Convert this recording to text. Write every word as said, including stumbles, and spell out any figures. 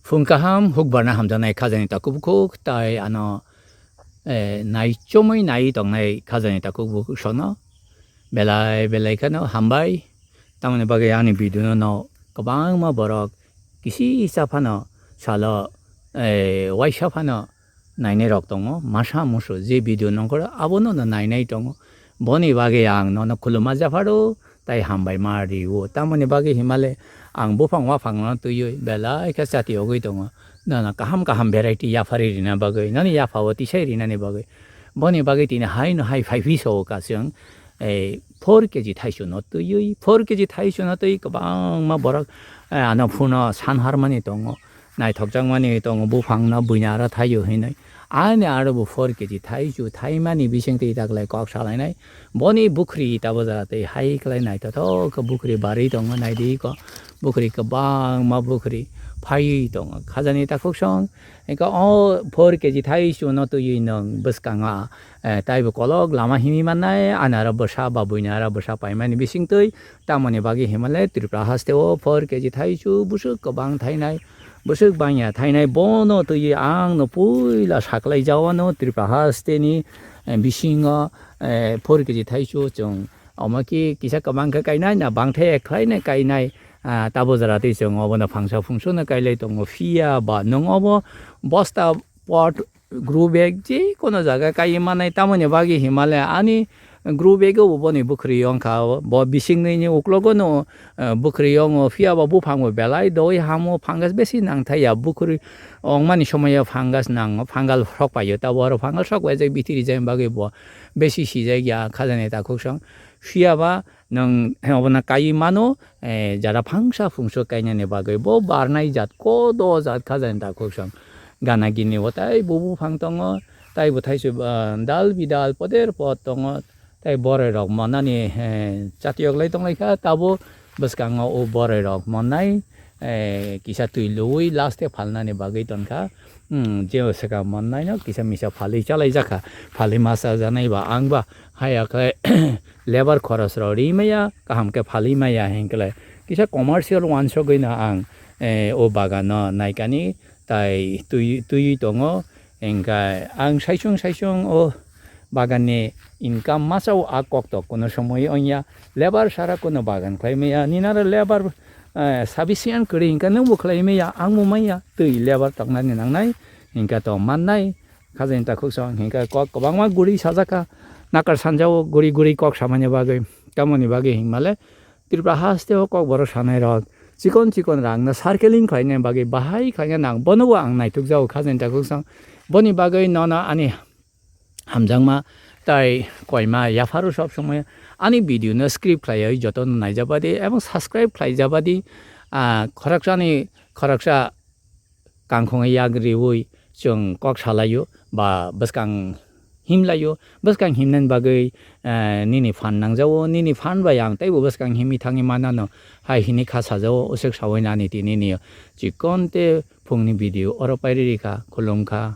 Phung kaham, hukbarna hamjaknai khajani takhuk bukhuk, tai ano, eh, naichomwi naiwi tongnai khajani takhuk bukhuk sono belai belai kheno hambai. Tamoni bagwi ani video no no kwbangma borok kisi sa phano salo, eh, waisa phano nainai rok tongo, masa musu je video nongkhoro abono no nainai tongo. Boni bagwi ang nono khuluma japharo, tai hambai ma rio. Tamoni bagwi himale ang buphang waphang no twiwi belai khe chati yogwi tongo. Nono kaham kaham variety yaphari rina bagwi, noni yaphao tisai rinani bagwi. Boni bagwi tini hai no hai phai phi so ka chwng, eh, four K G thaichu no twiwi, four K G thaichu no twi kwbangma borok, eh, ano phuno san harmani tongo. Naithokjakmani tongo, buphangno buini aro thaio hinwi. Ani aro bo four K G thaichu thaimani bising twi taklai kok salainai. Boni bukhri tabo jara twi hai khlai naithothok khe bukhri barwi tongo, naidi ko bukhri kwbangma bukhri phaiwi tongo. Khajani takhuk song, engkha o four K G thaichu no twiwi nwng bwskango, eh, taibo kolok lama himwi mannai, ani aro bwsa ba buini aro bwsa paimani bising twi. Tamoni bagwi himale Tripura haste o four K G thaichu bwswk kwbang thainai, bwswk bangya thainai, bono twiwi ang no puila saklai jao ano Tripura haste ni, eh, bisingo, eh, four K G thaichu chwng omo khe kisa kwbang khe kainai na bangthai khlainai kainai, ah, tabo jora twi chwng obono phangsa phungsa no kailai tongo, phiya ba nwng obo bosta pot grow bag je kono jaga kaiwi manai, tamoni bagwi himale ani grow bag o bo boni bukhri wngkha, bo bisingni ni uklogo no, eh, bukhri wngo, phiya ba buphang bo belai doi hamo, fungus besi nangthai ya, bukhri wngmani somoyo fungus nango, fungal sok paio, tabo oro fungal sok bai jai bitiri jai bagwi bo besi sijak ya khajani takhuk song, phiya ba nwng obono kaiwi mano, eh, jara phangsa phungsa kainani bagwi bo barnai jat kodo jat khajani takhuk song. Gana gini bo tai bo buphang tongo, tai bo thaisu, ah, dal bidal poder pot tongo, tai boroi rok monnani, eh, chatiyok lai tonglaikha, tabo bwskango o boroi rok monnai, eh, kisa twi luwi last e phalnani bagwi tongkha. Hmm, je swkang monnai no kisa misa phalwi chalaijak kha, phalwi ma chajaknai ba ang ba haya khe lebar khorosrok ri maya, kaham khe phalwi maya hinkhe kisa commercial wansugwi no ang, eh, o bagano naikani tai twi, twi tongo. Hinkhe ang saichung saichung o baganni income masa o a kokto, kono somoi wngya, lebar sara kono bagan khlai maya, ninaro lebar, eh, sufficient kwrwi hinkhe nwngbo khlai maya, angbo maya, twi lebar toknani nangnai, hinkhe to mannai. Khajani takhuk song hinkhe kok kwbangma guri sajak kha, nakar sanjao guri guri kok samani bagwi. Tamoni bagwi hinmale Tripura haste o kokborok sanai rok chikon chikon rang no circling khlaina bagwi bahai khlaina nang, bono bo ang naituk jago khajani takhuk song. Boni bagwi nono ani hamjakma tai koima yapharo sob somoi ani video no skip khlaiwi jotono naijabadi ebong subscribe khlaijabadi, ah, khoroksani khoroksa kangkhongwi yak riwi chwng kok salaio ba bwskang himlaio. Bwskang himnani bagwi, eh, nini phan nangjao, nini phan bai ang teibo bwskang himwi thangwi manano hai hinwi kha sajao, usuk sawi nani tini nini chikon te phungni video oro pairi rikha, khulumkha.